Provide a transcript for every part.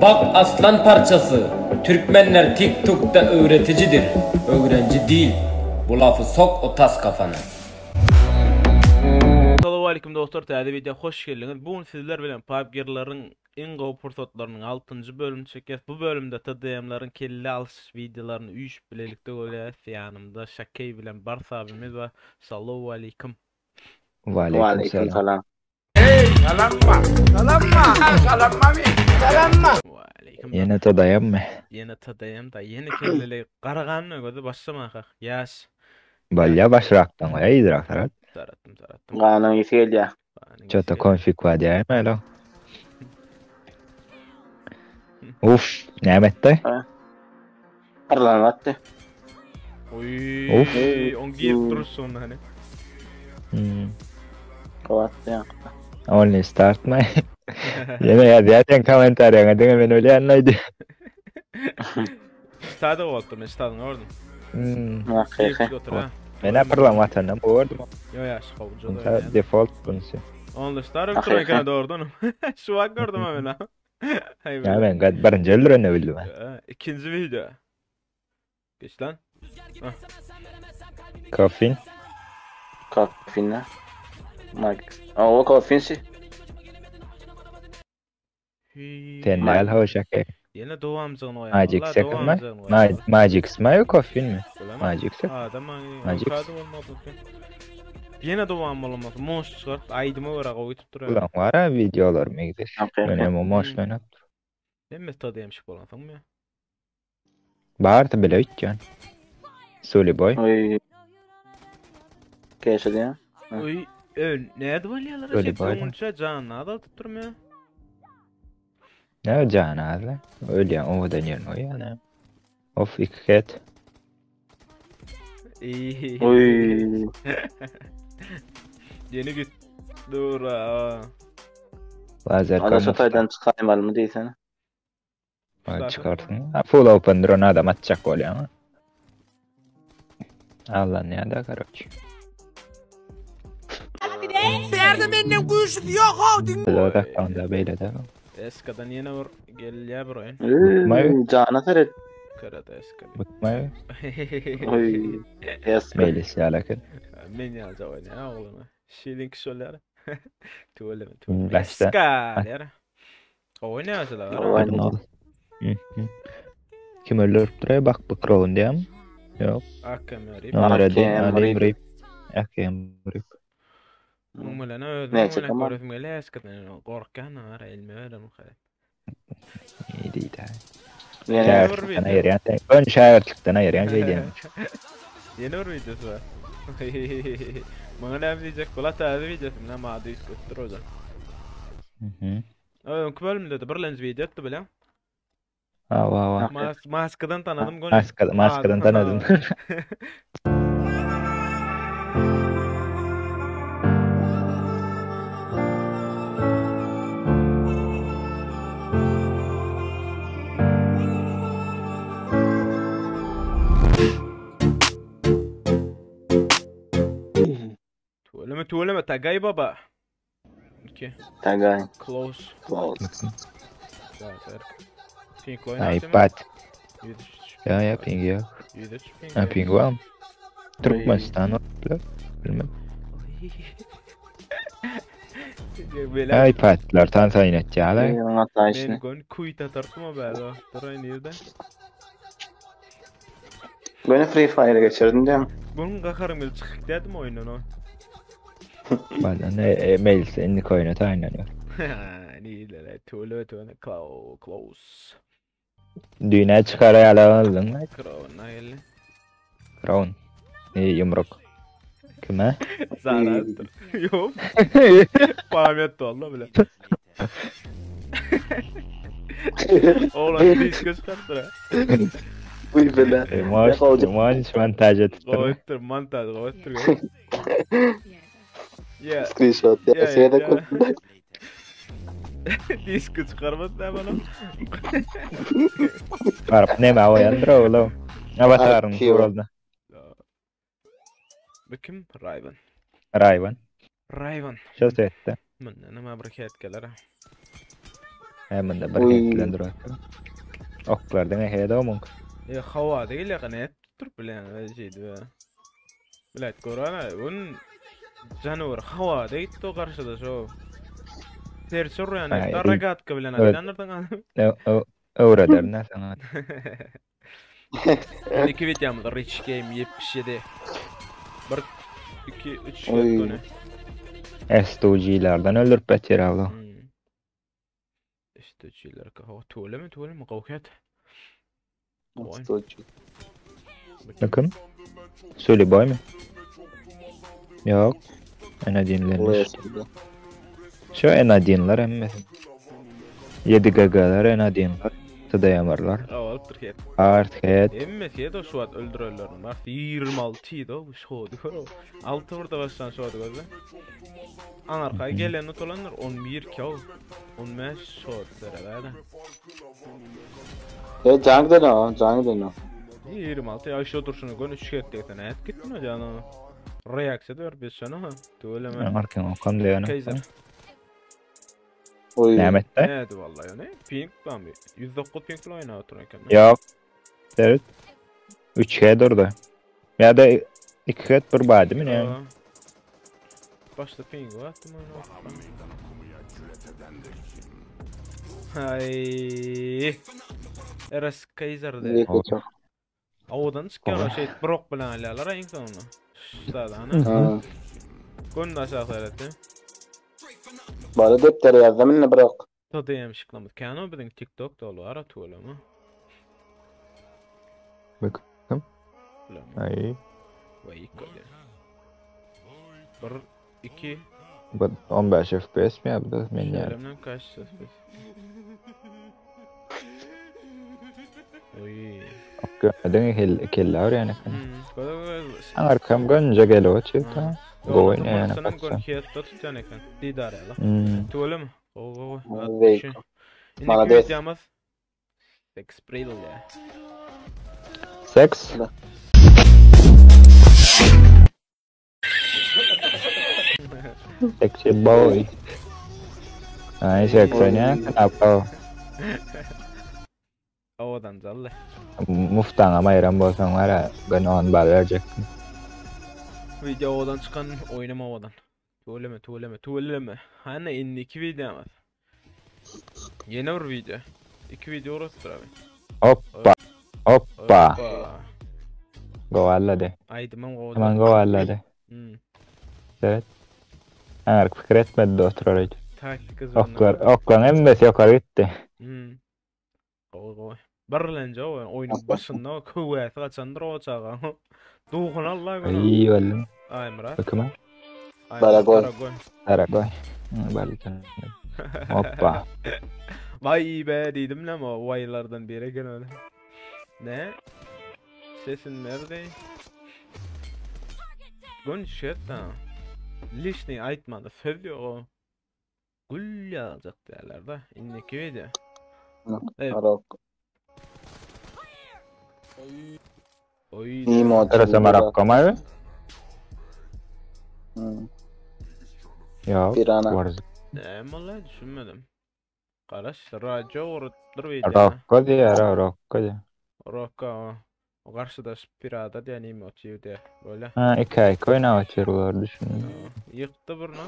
Bak aslan parçasy, Türkmenler tik tukda öwreticidir, öwrenji dil, bu lafy sok o tas kafana. Salowmaleýkim dostlar täze wideo hoş geldiňiz. Bu gün sizler bilen PUBG-leriň iň gowy pursatlarynyň altynjy bölümini çekýäs. Bu bölümde TDM-leriň kelle alyş wideolaryny üýşüp bilelikde görýäs. Ýanymda Şakeý bilen Bars abimiz bar. Salowmaleýkim. Waleýkim salam. Ýene TDM-mi? Ýene TDM da ýene kelleli garaganmy gözi başlamaka. Ýaş. Bolýa başrakdan goýa yzrak sarat. Saratdym saratdym. Ganyň ysy gelýär. Çota konfig bar diýäýme elo. Uf, näme etdi? Pyrlanyp atdy. Oý, Uf. on girip duruşunda hani. Hmm. Gowy atdy ýaňky. Only start my. Ýene ýazýar sen kommentariýaňa diňe men ölýän aýdy. Stada bolupdyr, men stadyny gördüm. Hmm. Hakyky. Girip otur ha. Men pyrlanyp atandan bu gördüm. Yo ýaş gowja Bunsa default bunsa. Only star öldüren ekeni doğrudan. Şu an gördüm ha men ha. Ya ben gad birinji öldürende bildim ha. İkinci video. Geç lan. Coffin. Kofine. Max. O kofinsi. Sen ne al hoş ake. Ýene dowamjygyny goýar. Magic second mi? Ma- Magic mi yo Coffin mi? Magic second. Adam Magic. Ýene dowam bolmaz. Monster çykart. Aýdyma görä gowy gitip durar. Ulan var ha videolar megzeş. Hakyky. Men hem o moşla oynap. Hemme TDM-şik bolansoň mu? Bardy bile öýtýän. Suli boy. Oý. Keşe diýen. Oý, ö, näde bolýarlar? Öyle Şey, böyle. Onça janyny azaltyp durmaýar. Ne can azla? Ölýän owadan ýerini goýýan. Of iki ket. Eý. Oý. Ýene git. Dur. ha. Lazer Ada şu kamuf. taýdan çykaýmalymy diýsene. Ha, Çıkarsın. Ha, full open drone adam atacak bolýan. Allanýar da karoç. Bärde menden güýçlüsi ýok how diň. Böyle onda beýle de. Eskadan ýene bir gelýär bir oýun. Maý. Oý, Jana seret. Karada eska. Butmaý. Oý. Eska. Meýlis ýalaky. Men ýalja oýnaýar oglumy. Şilink şolar. Tüweleme Hmm, tüweleme. Başda. Eska diýär. Oýnaýar Oýnaýar. Kim öldürüp duruyor? Bak bu Crown diýem. Ýok. Akam rip. Nomera Akem diýen Alim Rip. Rip. Akem Rip. Muň bilen özüm Näçe oýnap tamam? göresim gelýär eskadan. Gorkýan ara elime berem. İyi diýdi. Ýene Şägirtlikden Şägirtlikden video. aýyrýan. sen. Ön şägirtlikden aýyrýan şey diýen. Ýene bir videosy bar. Muňa näme diýjek? Bular täze videosy bilen mady üýtgetdir o da. Mhm. Öňki bölümde de birlenji video etdi bilen. Ha va va. Mas maskadan tanadım gony. Maska maskadan tanadım. Tüweleme tüweleme tagay baba. Okey. Tagaý. Close. Close. Zaten. Pink oynatayım. iPad. 103. Ya ya ping yok. 103 ping. Ha ping var mı? Türkmenistan olabilir. Bilmem. Beyler. iPad'lar tan tayin etýärler. Oň Men ataýşyny. gön kuyta tartma be. Duray nerede? Göni Free Fire'a geçirdim diýen. Bunun kakarım el çıkık dedim oyundan o. Bazen e, mail indi koyuna tayin Neydi Tüweleme tüweleme Close. Close. Düýne çykara aldın. Crown geldi. Crown. İyi yumruk. Kime? Zaten. Yok. Pahamet oldu bile. Oğlan disko çıkarttı ha. Uý bile. E, Maaş, maaş montaj etipdir. Goýupdyr, montaj goýupdyr. Ya, Screenshot Ya, ya. Şeýle ya. koydum. disko çıkarmadı da bana. Barıp neme oýandyr oğlum. Avatarın Arkiyo. kuralına. Bu kim? Rayvan. Rayvan. Rayvan. Şo setde. Mundan nima bir ketkalar. He munda bir Oý. het bilen durar. Oklar diňe head o muňky. E howada gelýär ne tutduryp bilen şeýdi be. Bilet görene gün janawar howada gitdi o garşyda şo. Serçe urýan Aý, etdi rogatka bilen evet. atýandyrdyň adam. Öwreder ne sana. Indiki videomuz Rich Game 77. 1 2 3 Oý. göni. S2G'lerden öldürüp beter abla. İşte çiler ka tuğle mi tuğle mi gawket. Oý. Bakın. Söyle boy mu? Yok. Enadinler. Şu enadinler emmesi. 7 gagalar enadinler. Tadayamarlar. Alypdyr het. Art head. Emmesi de şu at öldürerler. Bak 26 idi o şodu. 6 burada başlan şodu gözle. Anarkaya gelen oturanlar 11 kill. 15 şodu derelerde. E canı dene canı dene. 26 ya şu durşunu gön 3 ket desen et gitme canı. Reaksiya da ver bir şunu ha. Tüyleme. Arkan okam diyor. Kaiser. Oy. Nehmet'te? Evet vallahi yani ping lan bir. 109 ping ile oyna oturan kendine. Yok. Evet. 3 head orada. Ya da 2 head bir body mi ne? Aa. Başta ping var attım onu. Ay. Eres Kaiser de. Owadan çykýan o şey brok bilen alýarlar iň soňunda. Şuda ana. Ha. Gönde aşağı seyretdi. Bana deptere yazdım ne bırak. TDM şyklamyz. Kano biziň TikTok dolu ara tuwalama. Bakın. Ay. Vay kolye. 1 2 Bu 15 FPS mi yaptı? Men yani. Şerimden kaç ses Oy. Görmedin hel kelle var yani. Hmm. Goda Arkam gönce geliyor çıktı. Goy ne yani Sanam gol baksa. kiyat tutýan eken. Didar ýaly. Hmm. Tuwalama. Go go go. Vay. Bana Malades. videomuz Sex Braille ya. Seks. Sexy boy. Ay seksnya kenapa? Owadan jally. Muftana mayran bolsaň var ya ben on bal berjek. Video owadan çykan oýnama owadan. Tuwalama, tuwalama, tuwalama. Hany indi iki videomuz. Ýene bir video. İki video uğraştır abi. Hoppa. Hoppa. Goallady. Aýdymam gowy. Aman goallady. Hmm. Evet. Ark fikir etmedi de oturar hiç. Taktik zorunda. Oklar, okların hemmesi yukarı gitti. Hmm. Gowy gowy. Birlenje o oýnuň başynda köwäsi gaçandyr o çaga. Duhun Allah göre. İyi oldum. Ay Murat. Bakıma. Ay, Baragoy. Baragoy. Karakoy. Hı, Balkan. Hoppa. Vay be dedim lan o vaylardan biri gel öyle. Ne? Sesin nerede? Gun shit da. Lişni aýtmady, söz ýok o. Gül ýaljak diýerler da. Indiki video. Evet. Arok. Oy. İyi mod. Arası Marokko mu? Hmm. Yok. Pirana. Var. Ne vallahi düşünmedim. Garaş rajo uğratdır video. Rokko diyor, Rokko diyor. Rokka o. O karşıdaş pirata diýen emoji diye böyle. Ha, iki ay koyun atıyorlar düşünün. Yıktı burnu.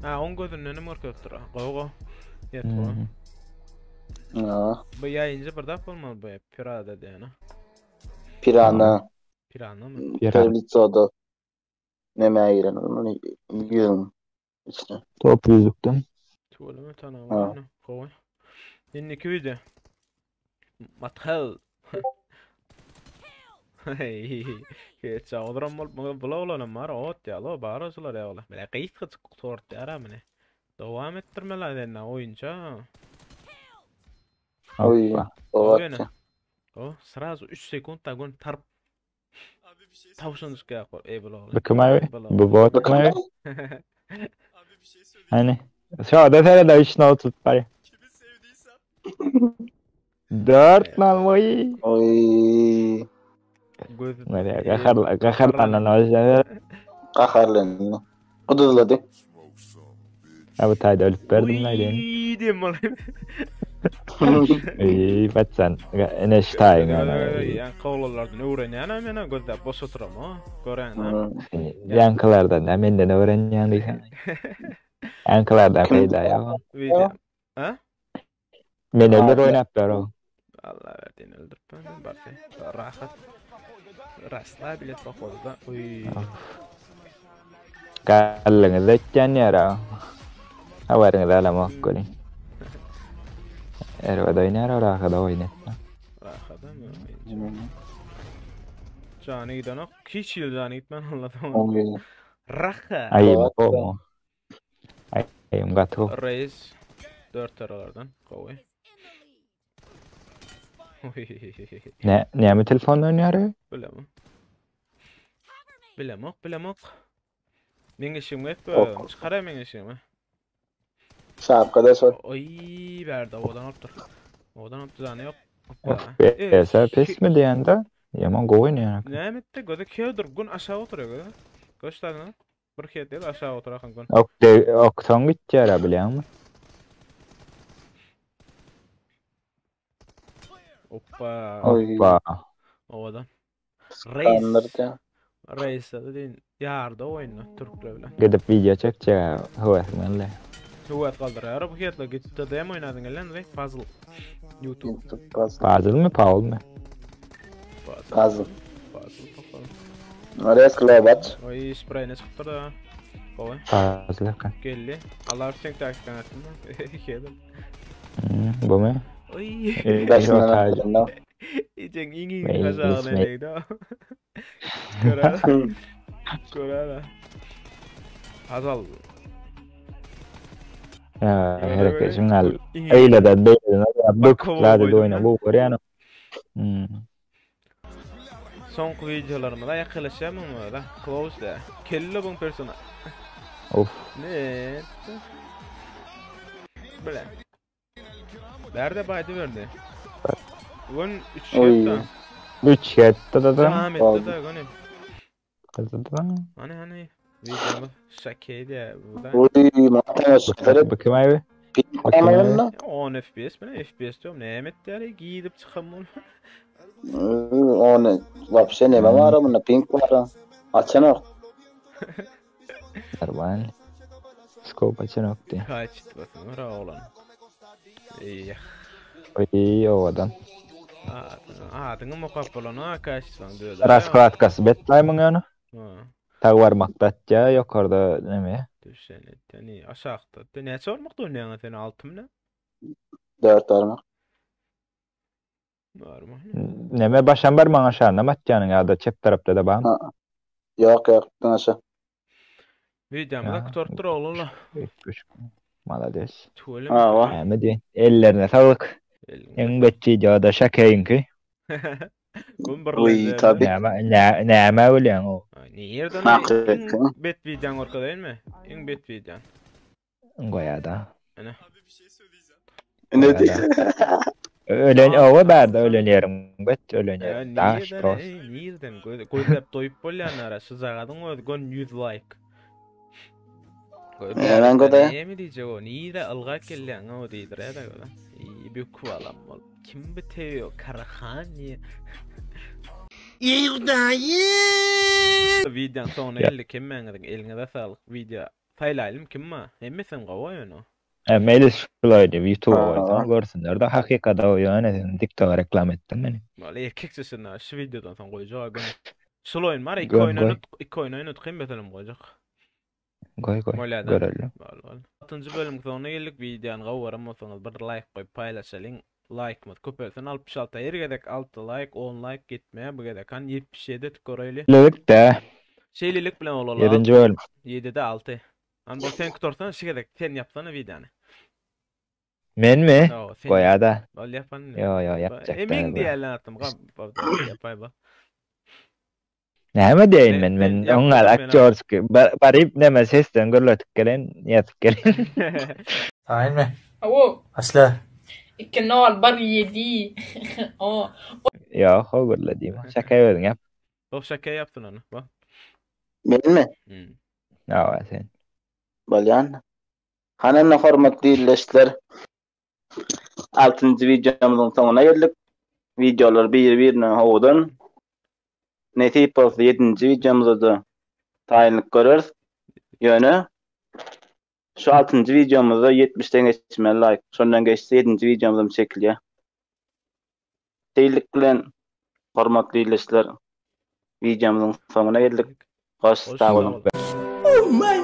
Ha on gözünün önüne morköptür. Go go. Yet go. Hmm. Ha. Bu yayıncı bir da olmalı bu pirata diýen. Pirana. Pirana mı? Pirana. Perlitsoda. Neme giren. Onu yüzüm. İşte. Top yüzükten. Tuvalime tane Ha. var. Gowy. Indiki video. Mathel. Hey, geç oduram bolup bula olanam var, ot ýaly, bar osular ýaly. Bile gysga çykyp tort ýara mene. Dowam ettirmeli edende oýunça. Oy. Hoppa. Oýna. Ovat. O, sразу 3 sekundda gün tarp Abi bir şey tavşan çıkıyor. Ey bula oğlan. Bakım abi. Bula. Bu bot mu abi? Abi bir şey söyleyeceğim. Hani. Şu anda sen de 3 not tut bari. Kimi sevdiysem 4 lan vay. Oy. Göz Nereye kakar kakar lan o Kaharlandı. Kuduzladı. Abi tayda ölüp verdim lan yani. Uy, diyorum olayım. Eý, batsan. Ene şu taýyň ana. Ýaňky oglanlardan öwrenýän-ä men-ä gözläp boş oturam-a. Göräýin-ä. Ýaňkylardan nä menden öwrenýän diýseň. Ýaňkylardan peýda ýok. Wideo. A? Men öldür oýnap ber o. Allah verdiğini öldürüp ben barse. Rahat. Rasla bilet pohodu da. Uy. Gallyňyz etýän ýere. Habaryňyzy alamok welin. Erbet oýnar o rahat oýnatma. Rahat mı? Jany gidenok. Hiç ýyl jany gitmän Allah'tan. Rahat. Aýym gowy. Aýym gaty gowy. Reis 4 teralardan gowy. Ne, näme telefonda oýnar? Bilemok. Bilemok, bilemok. Meň işim etme. Çykar meň işimi. Şapkada şol. Oy, bärde owadan alypdyr. Owadan alypdyr, jany ýok. Hoppa. FPS pes mi diýende? Ýaman gowy oýnaýar. Näme etdi? Göze keýdir. Gün aşağı oturyr göze. Göçdäňmi? Bir ket değil aşağı otur akın gün. Ok, de, ok soň gitýär bilýäňmi? Hoppa. Hoppa. Owadan. Reis. Reis de deyin. Ýarda oýunda türkler bilen. Gidip video çekjek höwesim geldi. Höwes galdyrýar bu hetler gitdi dem oýnadyň gelen we puzzle. YouTube. Puzzle. Puzzle mi Paul mi? Puzzle. Puzzle bakalım. Reis Globat. Oy spreyine çykypdyr da. Gowy. Puzzle. Geldi. Allah sen takipten etdim. Yedim. Hmm, bu mu? Oy. Başından Ijeň iň iň aşagyna inegdi. Görer. Görer. Hazal. Ya herkes al. Eyle de beýle böküklerde oýna bu görýän. Hmm. Soňky videolarymyza ýakynlaşýar muňa Close da. Kelle bu persona. Of. Ne? Bile. Bärde baydy berdi. Gün 3 Oy. 3 hetdi da da. Ahmet'te de gönü. Da. Hani hani videomuz şakaydı bu da. Oy, matema süper. Bakayım abi. Bakayım. 10 FPS mi ne FPS diyorum ne emet yani giyip çıkam bunu. Onu vapşe neme var bunda pink var. Açan Normal. Scope açan okdy. Kaç basın ora oğlan. İyi. Oy owadan. Adyňy mokap bolan ha kaç san diyorlar. Raskladkasy betlaý muň ýany. Ha. Tag barmakda atýa ýokarda neme? Düşen yani aşakda. De näçe barmakda oýnaýaň sen 6 mı ne? 4 barmak. Normal. Neme başan barmagyň aşagynda mı atýanyň ýa-da çep tarapda da barmy? Yok yok, aşağı. Videomda Ya. kutortdur oğlunla. Üç. Malades. Tüwelim. Ha, va. Näme diýen? Ellerine saglyk. Iň bet videoda şakeýinki. Gün bir Uy, tabi. Näme nä näme bilýän o? Nereden Hakyky. iň bet videon görkezeyim mi? Iň bet videon. Goýada. Abi bir şey söyleyeceğim. Ne diyor? Ölen owa bärde ölen ýerim bet ölen Ya ýerim. Daş nereden pros. ey, nereden gözläp doýup bolýan ara şu zagadyň öz gün 100 like. Ben göde. Näme diýjek o? Nire ylga gelýän o diýdir ya da göde. İyi bir kuvalam bol. Kim biteýo? Karahani. Videon soňuna geldik. Kim meňiziň eliňize saglyk. Video saýlaýlym kim ma? Hemmesini gowy oýunu. E, Melis şulaydy YouTube Aa. goýsaň görsünler de hakykada o ýöne sen TikTok reklam etdin meni. Wala erkek sesini şu videodan soň goýjak gün. Şul oýun bar, iki Gön, oýun goý. oýnut, iki oýun oýnut kim meselem goýjak. Goý goý. Bolýar da. Görelim. Wala wala. 6-njy bölüm soňuna geldik. Videony gowy bolsaňyz bir like goýup paýlaşalyň. Like'ımız köpelsin 66 her gezek 6 like, 10 like gitmeye bu gezek han 77 tık göreli. Birlikte Şeylilik bilen olalım. 7. bölüm. 7'de 6. Han bu sen kutorsan şu gezek sen yapsana videony. Men mi? No, sen. Goýada. Ol yapan. Yo yo yapjak. Emin diýerler atym. Yapay ba. Näme diýeýin Men- men men men yapjak oňa men aktýorski baryp näme sesden gürletip gelen ýatyp gelen. Taýyn mı? Awo, Asla. 2 0 1 7. O. Ýok, o gürle diýme. Şaka özüň ýap. O şaka yaptın onu. Bak. Men mi? Hmm. Awa sen. Bolýan. Hananna hormatly illeşler. Altynjy wideomyzyň soňuna geldik. Wideolar biri-birinden owadan. Nesip bolsa ýedinji wideomyzda-da taýynlyk göreris. Ýöne şu altynjy wideomyzda 70-den geçmeli laýk. Şondan geçse ýedinji wideomyzam çekilýär. Şeýlelik bilen hormatly ildeşler wideomyzyň soňuna geldik. Hoş sag boluň. Oh my.